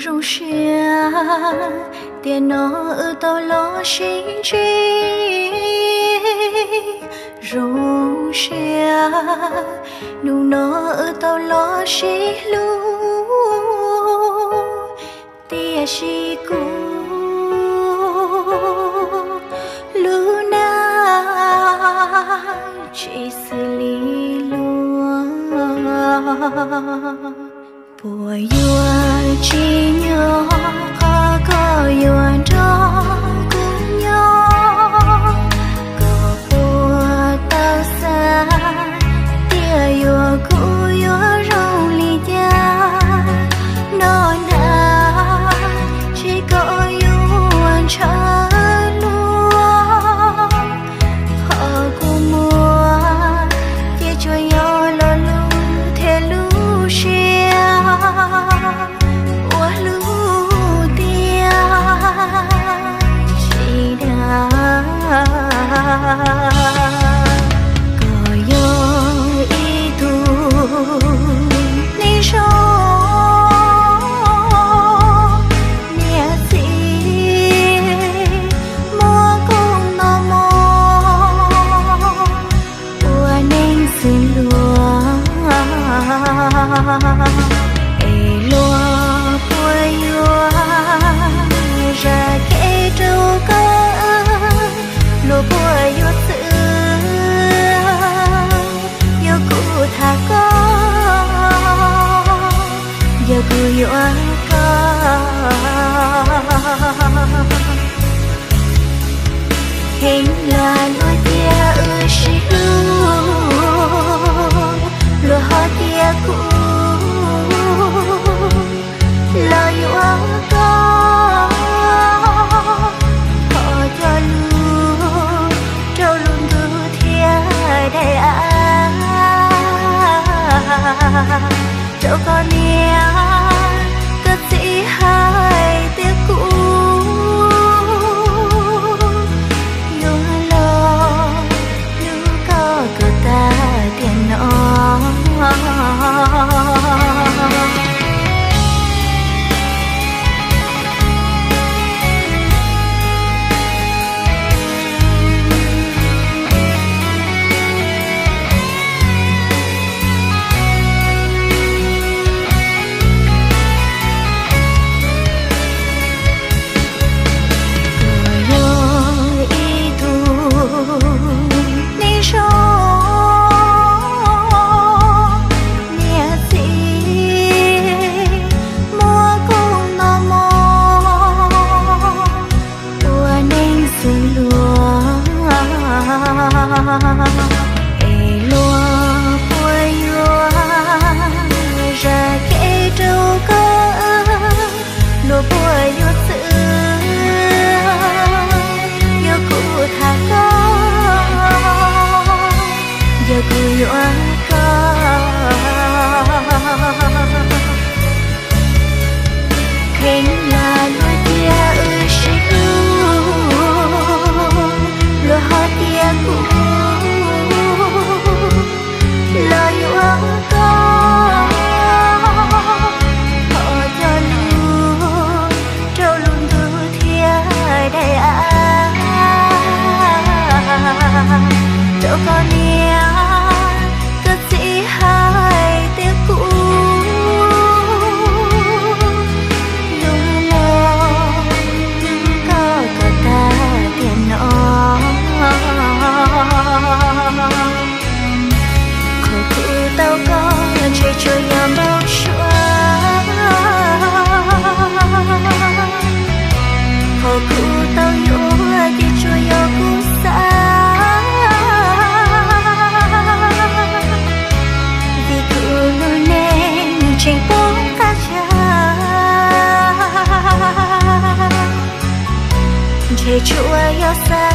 Zoo siab tiam no wb tau los sib ntsib, zoo siab hnub no wb tau los sib hlub, tiam sis kuv lub neej tsis xws li luag. Puas yuav tsim nyog qhov koj yuav nrog kuv nyob, koj puas tau xav tias yuav kuv yuav zoo li cas? No na, tsis kom yuav ntshaw luag, qhov kuv muaj ces tsuas yog lo lus thiab lub siab uas hlub tiag tsis dag. Koj yog ib tug neeg zoo, niam txiv muaj koob nto moo, ua neej xws luag, es luag puas yuav zam kev rau koj? Luag puas yuav txwv, yog kuv tham koj, yog kuv yuav koj? Kheev lam luag tias wb sib hlub, luag ho tias kuv los yuav koj. Thov cog lus rau lub ntuj thiab daim av, rau koj niam koj txiv hais tias kuv yuav los hlub koj kom tag tiam no. Koj yog ib tug neeg zoo, niam txiv muaj koob nto moo, ua neej xws luag, es luag puas yuav zam kev rau koj? Luag puas yuav txwv, yog kuv tham koj, yog kuv yuav koj? Kheev lam luag tias wb sib hlub, luag ho tias kuv los yuav koj. Thov cog lus rau lub ntuj thiab daim av, rau koj niam koj txiv hais tias kuv yuav los hlub koj kom tag tiam no. Qhov kuv tau koj ntshe tsuas yog npau suav, qhov kuv tau yuav ces tsuas yog kuv xav, vim kuv lub neej tseem poob qab tsag, ntshe tsuas yog xav